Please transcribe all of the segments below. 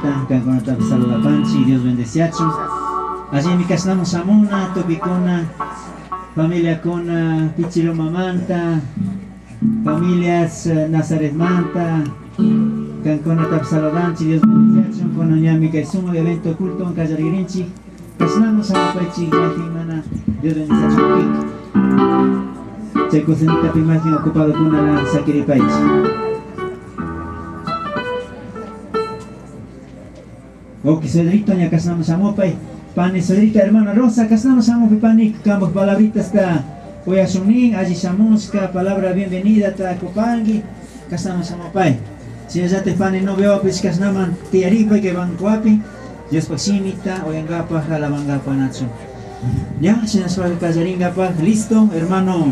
Juanita, kankunatapish saludapanchik, Dios bendeciachun. Allimi kashnaman shamuna, tukuykuna, familiakuna, Pichilumamanta, familias Nazaretmanta, kankunatapish saludanchik, Dios bendeciachun. Kunan ñami kay sumak evento cultowan kallarigrinchik. Kashnaman shamupaychik, mayjin mana Dios bendeciachun. Chay cocinitapi mayjin ocupadokunala sakiripaychik. Wawki suedrito ña kashnaman shamupay. Pani suedrita hermana Rosa kashnaman shamupi pani kambaj palabritasta uyashun nin alli shamushka palabra bienvenidata kupangui kashnaman shamupay. Shinallataj pani noviopish kashnaman tiyaripay kay bancoapi Diospaj shimita uyangapaj alabangapaj nachu. Ña shinashpaca kallaringapaj listo hermano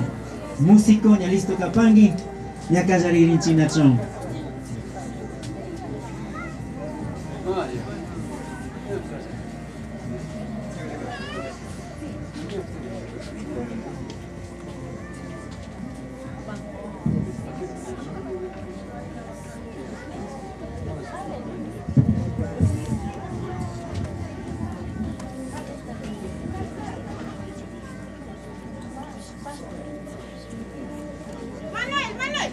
músico ña listo kapangui ña kallaririnchik nachu. Manuel, Manuel.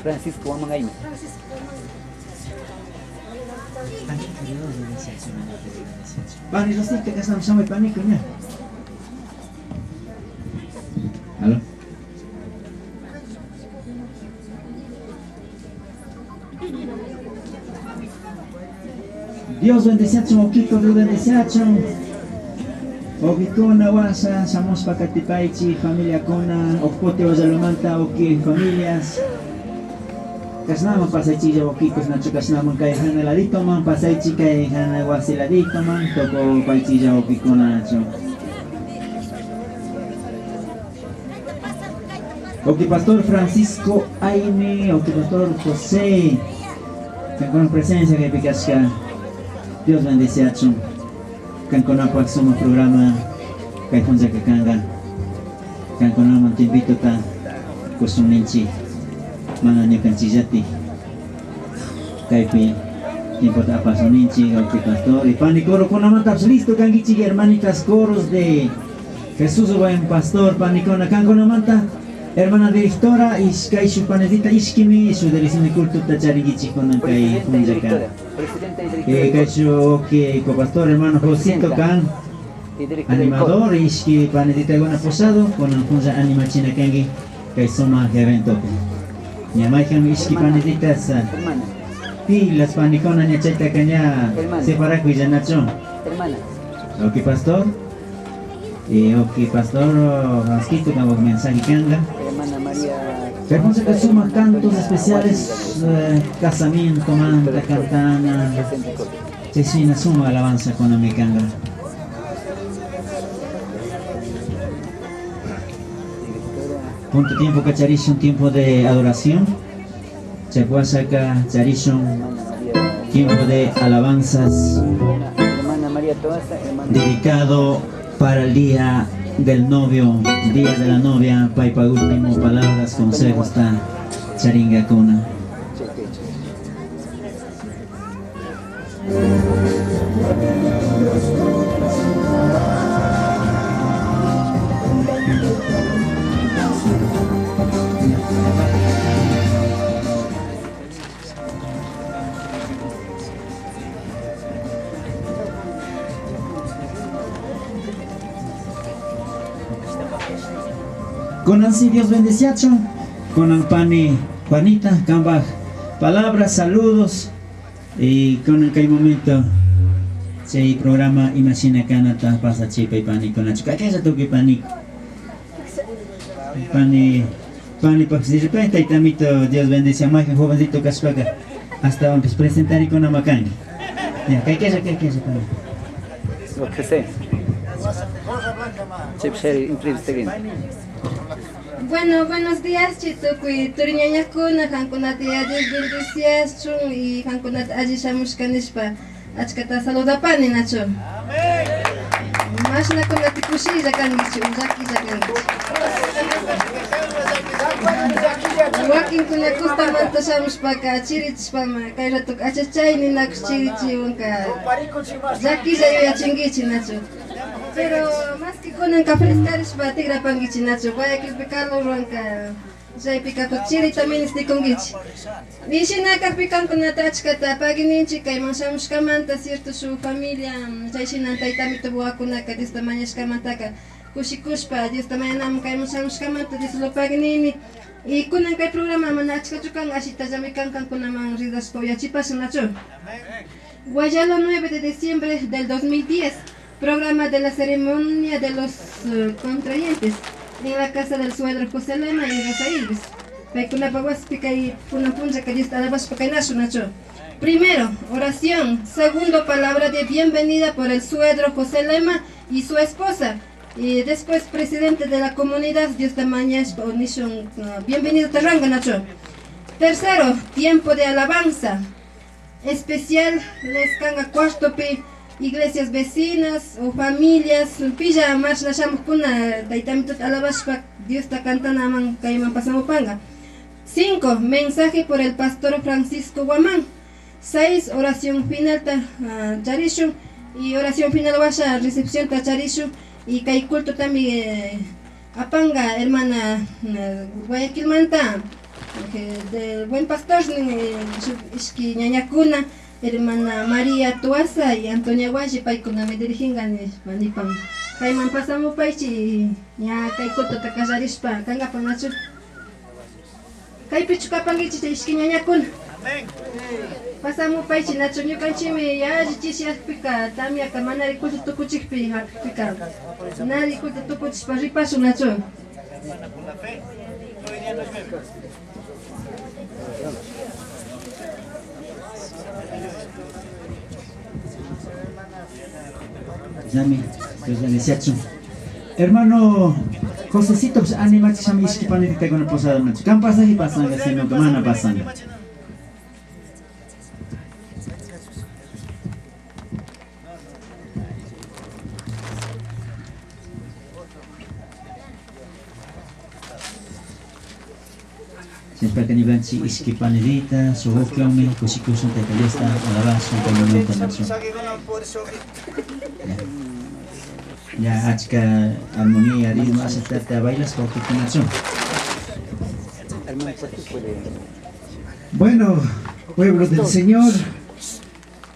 Francisco Huamangaima. Pani Rosita, kasama shamuy paniko ña. Aló. Dios bendeciachun, wawkiko, Dios bendeciachun. Wawkikuna washa shamushpa katipaychik, familiakuna, Ocpote Vallalomanta, wawki familias. Kashnaman pasaychiklla wawkikus, nachu kashnaman kay hana laditoman pasaychik, kay hana wasi laditoman, tukupaychiklla wawkikuna, nachu. Wawki pastor Francisco Aime, wawki pastor José, kankuna presencia kaypi kashka, Dios bendeciachun. Kankunapak sumak programa kay punllaka kanka. Kankunaman tiempitota kushun ninchik, mana ñukanchikllatik kaypi tiempota apasun ninchik, wawki pastor y pani corokunamantapish listo kankichik, hermanitas coros de Jesús buen pastor, panikuna kankunamanta, hermana directora, ishkay shuk panecita ishkimi shuk dirección de cultuta charinkichik kunan kay Presidenta y punllaka. directora. Presidenta y directora del Kay coro. shuk wawki copastor hermano Josito Presidenta kan y directora del coro. animador, ishki panecitakuna posado, kunan punlla animachina kanki kay sumak eventopi. Ña mayjan ishki Hermana. panecitas Hermana. pilas panikuna ña chaytaka ña Hermana. separakuy llanachu. Hermana. Wawki pastor. Wawki pastor Vasquito kambaj mensaje kanka. Hermana María. Kay punllaka sumak Hermana cantos Antonia especiales, Huaquillo. casamiento manta, Directora del coro. cantana. Presidente del coro. Chay shina sumak alabanza kunami kanka. Directora. Punto tiempo kacharishun, tiempo de adoración. Chay huashaka charishun, Hermana María. tiempo de alabanzas. Hermana María Toaza, hermana. Dedicado para el día del novio, día de la novia, paypa último, palabras, consejos, ta charinga kuna. Con así Dios bendeciacho, con pani Juanita, Cambaj, palabras, saludos, y con el que hay momento, chay programa Imagina Canata pasa chipa y pani con la chica, que ya toque pani, pani, pani, pues de repente y tamito Dios bendice a más jovencito caspaca, hasta vamos a presentar y con amacán. Ya, que que ya, que que ya, pani. Lo que sé. Chaypi shayari entrevista. Bueno, buenos días, chi tukuy turiñañakuna, qankunata ya Dios bendiciachun y qankunata alli shamushka nishpa achkata saludapani nachu. Mashnakunata kushilla kankichik, llakilla kankichik. Wakinkuna kustamanta shamushpaka chirichishpama kay ratoka achachay ninakush chirichiwanka llakilla yuyachinkichik nachu. Pero más que kunanka frescarishpa tikrapankichik nachu, Guayaquilpi calorwanka chaypika chirita ministikunkichik. Y shina kakpi kankunata achkata paguininchik kayman shamushkamanta, cierto, shuk familia chay shina taytamito wawakunaka Diosta mañashkamantaka kushikushpa Diosta mañanaman kayman shamushkamanta Dios lo paguinini. Y kunan kay programa mana achkachu kan, ashitallami kan kankunaman ridashpa uyachipashun nachu. Guayalo, 9 de diciembre del 2010, programa de la ceremonia de los contrayentes en la casa del suegro José Lema y Rosa Ilves. Paykunapa wasipi kay kunan punlla kay Diosta alabashpa kaynashun nachu. Primero, oración. Segundo, palabra de bienvenida por el suegro José Lema y su esposa. Y después, presidente de la comunidad, Diosta mañashpa nishun, bienvenido Terranga nachu. Tercero, tiempo de alabanza. Especial les kanga cuartopi iglesias vecinas o familias pilla mashna shamuqkuna taytamituta alabashpa Diosta cantanaman kayman pasamupanga. 5, mensaje por el pastor Francisco Guamán. 6, oración final ta charishun y oración final washa recepción ta charishun y kay culto también apanga hermana Guayaquilmanta del buen pastor ishki ñañakuna hermana María Tuaza y Antonia Guayi paykunami diriginga nishpa nipan kayman pasamupaychi ña kay culto ta kallarishpa kankapak nachu kaypichu kapankichik chay ishki ñañakuna pasamupaychi nachu ñukanchikmi yalli chishyakpika tamyaka manari culto tukuchikpi hapikpika nari culto tukuchishpa ripashun nachu. Yami, Dios bendiciachun. Hermano Josecito, pues animachishami ishki panitita kuna posada nachu. Kan pasaje pasanga, sino que mana pasanga. Shinashpaka ñukanchik ishki panirita, shuhukyawmi kushikushun Tayta Diosta alabashun kay momento nachu. Ya achka armonía, ritmo, ashatata bailas wawqikunachu. Hermano, ¿por qué puede? Bueno, pueblo del Señor,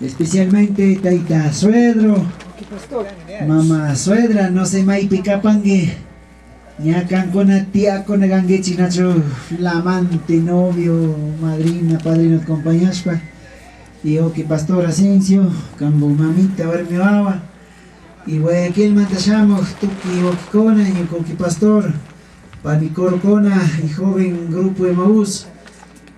especialmente Taita Suedro, Mama Suedra, no sé maypi kapanki, ña kankuna tiyakuna kankichik nachu flamante novio, madrina, padrino acompañashpa, y oki pastor Asensio, kambu mamita, warmi wawa, y Guayaquilmanta shamuj tukuy wawkikuna, ñuka pastor, pani corocona y joven grupo Emaús,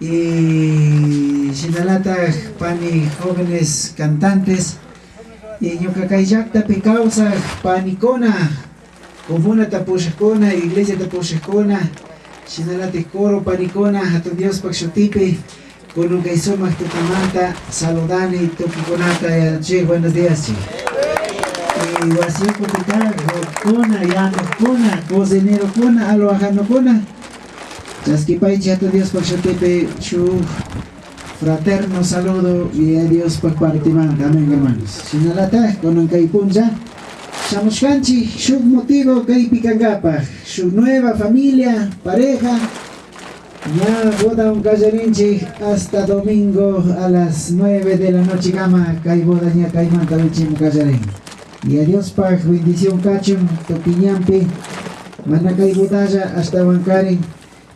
y shinalataj pani jóvenes cantantes, y ñuka kay llaktapi kawsaj panikuna, comunata pushajkuna, iglesiata pushajkuna, shinalataj coro panikuna, hatun Diospaj shutipi, kunan kay sumak tutamanta saludani tukikunata, che, buenos días, che. Y wasiukupitaj wawkikuna, yanukuna, cocinerokuna, alwajanukuna, chaskipaychik hatun Diospaj shutipi shuk fraterno saludo y a Diospaj partimanta, amén, hermanos. Shinalataj kunan kay punlla shamushkanchik shuk motivo kaypi kankapaj, shuk nueva familia, pareja, ña boda kallarinchik hasta domingo a las 9 de la noche kama kay boda ña kaymanta wichimu kallarin. Y a Diospaj bendición kachun tukiñanpi, mana kay bodalla ashtawan karin,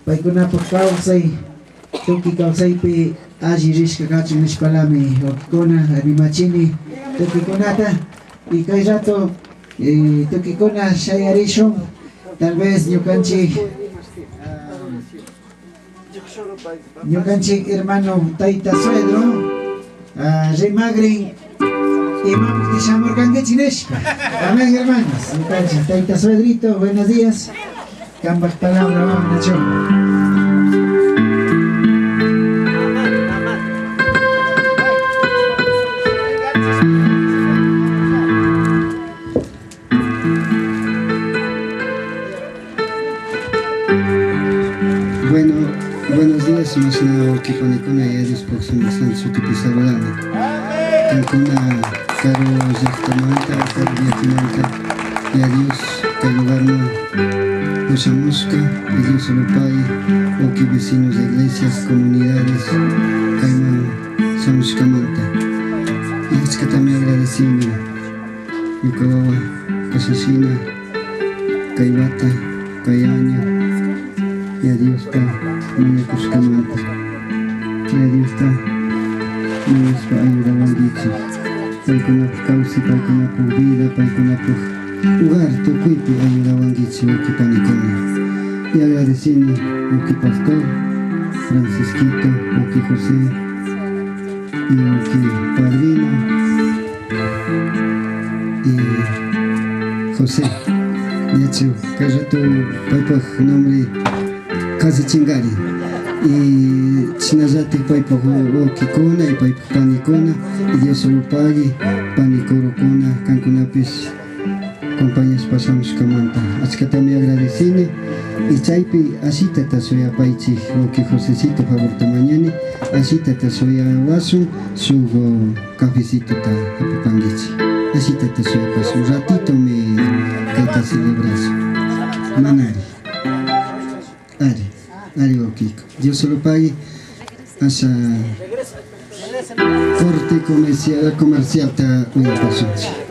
paykunapaj kawsay, tukuy kawsaypi alli rishka kachun nishpalami wawkikuna animachini tukikunata, y kay rato tukikuna shayarishun, tal vez ñukanchik hermano Taita Suedro, rimagrin Imam shamurkankichik nishpa. Amén, hermanos. Ñukanchik tayta suegrito, buenos días. Kambaj palabra vamos, Nacho. Bueno, buenos días, mashna ukipanikuna y Dios próximo san sutipi saludani. Kankuna karu llaqtamanta, karu viajemanta, y a Dios kay lugarman pushamushka, y Dios lo pague, uki vecinos de iglesias, comunidades, kayman shamushkamanta. Y achkatami agradecini, ñuka wawa kashashina, kay wata, kay año, y a Diosta mañakushkamanta. Y a Diosta mañashpa ayudawankichik. Paykunapuk kawsay, paykunapuk vida, paykunapuk hogar tukuypi ayudawankichik wawqi panikuna. Y agradecini wawqi pastor Francisquito, wawqi José y wawqi padrino y José. De hecho, kay rato paypaj nombre casi chingari. Y chinallatik paypaj wawqikuna y paypaj panikuna y Dios lo pague panikurukuna kankunapish compañeros pashamushkamanta. Achkatami agradecini y chaypi ashitata shuyapaychik wawqi Josecito favorta mañani ashitata shuyawasun shuk cafecitota apapankichik. Ashitata shuyapasun ratito me kayta celebrasun. Manari. Ari, ari wawqiko. Dios lo pague. Asha corte comercial ta uyapasunchik.